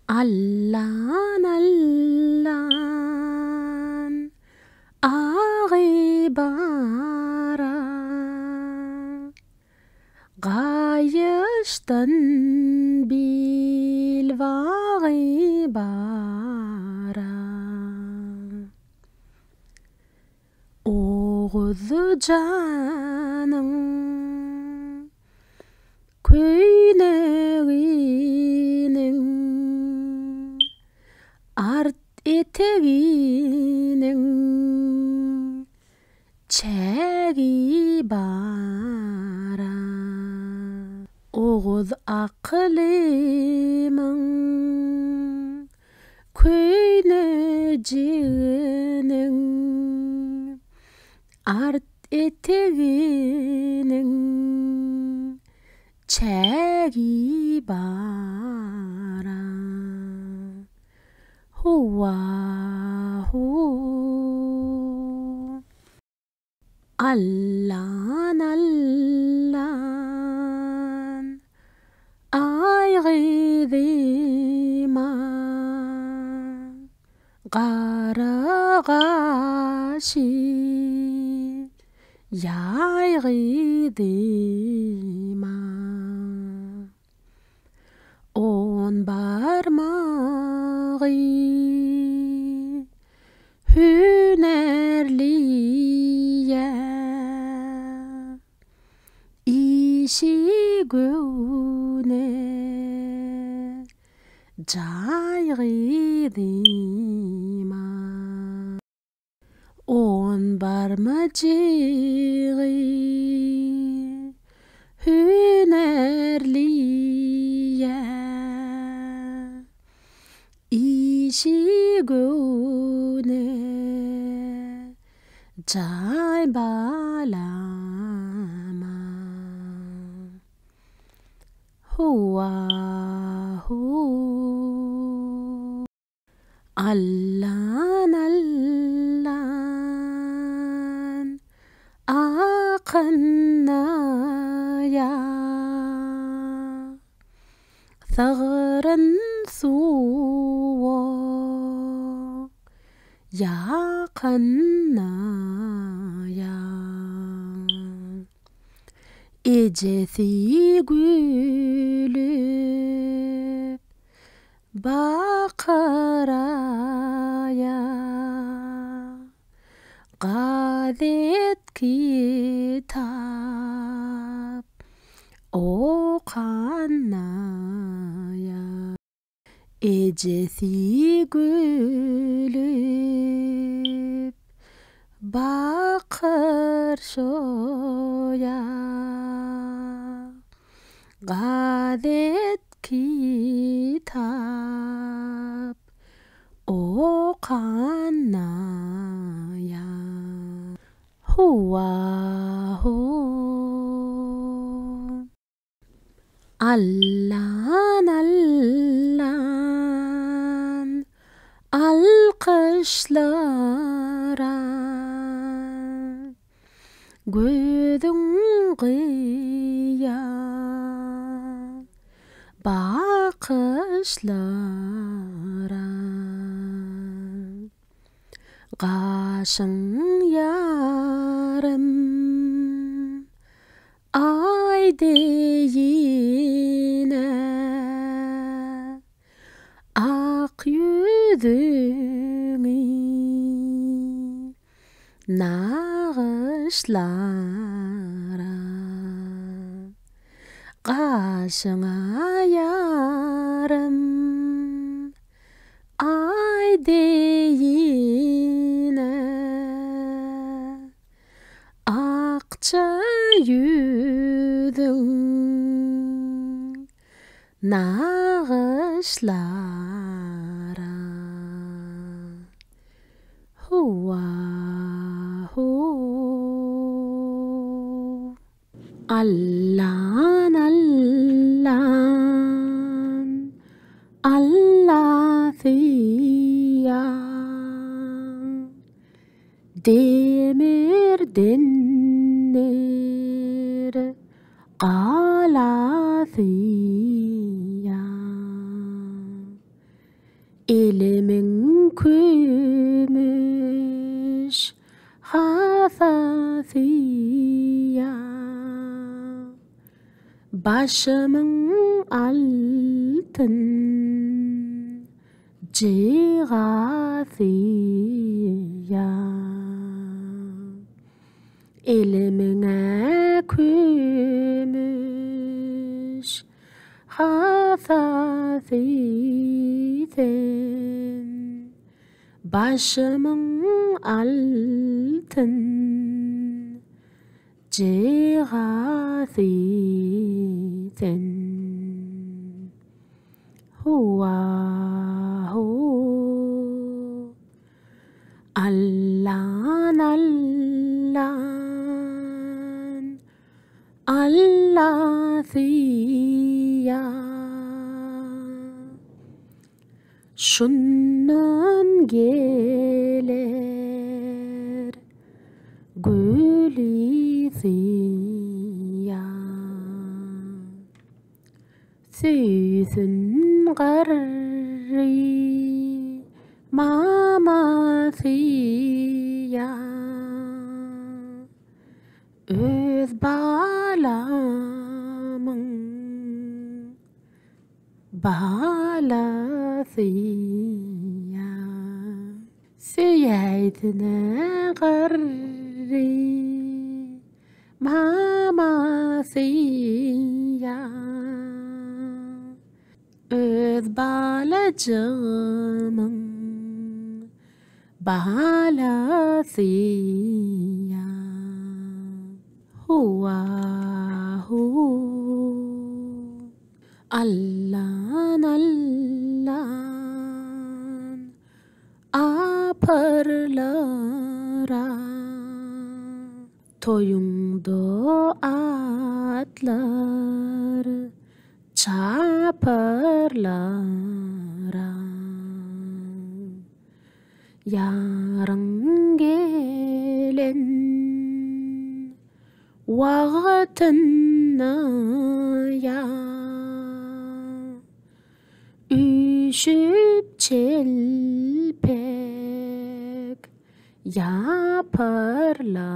Allan allan agy bara Gaýyşdan bil bagy bara. Oguz janyň köýneginiň art eteginiň çägi bara. Oguz aklymyň köýnejiginiň art eteginiň çägi bara. Huwwa-hu. Allan allan aý gyzyma Gara gaşy ýaý gyzyma. On barmagy hünerliýe, Işi göwne jaý gyzyma. On barmajygy hünerliýe, Işi göwne jaý balama. Huwwa-hu. Allan allan akynnaýa Sygryn suwa ýakynnaýa Ejesi gülüp Bakyraýa gazet kitap okanaýa. Ejesi gülüp bakyr şoýa. Gazet kitap okanaýa. Huwwa-hu. Allan allan alkyşlara Gözüň gyýa bakyşlara. Gaşyň ýarym aý deýine, Ak ýüzüňi Nagyşlara gaşyňa ýarym Aý deýine akja ýüzüň Nagyşlara. Huwwa-hu. Allan allan Alla syýa Demirden ner gala syýa. Elimiň kümüş hasasy ýa. Başymyň altyn jygasy ýa. Elimiň-ä kümüş hasasy sen, Başymyň altyn jygasy sen. Huwa-hu. Allan allan Allasy ýa. Şundan geler gülisi ýa. Söýsün garry mamasy ýa. Öz balamyň balasy ýa. Söýäýsine garry mamasy ýa. Öz balajygymyň balasy ýa. Huwa-hu. Allan allan aparlara. Toýuňda atlar çaparlara. Ýaryň gelen wagtynda ýa. Üýşüp çelpek ýaparlara.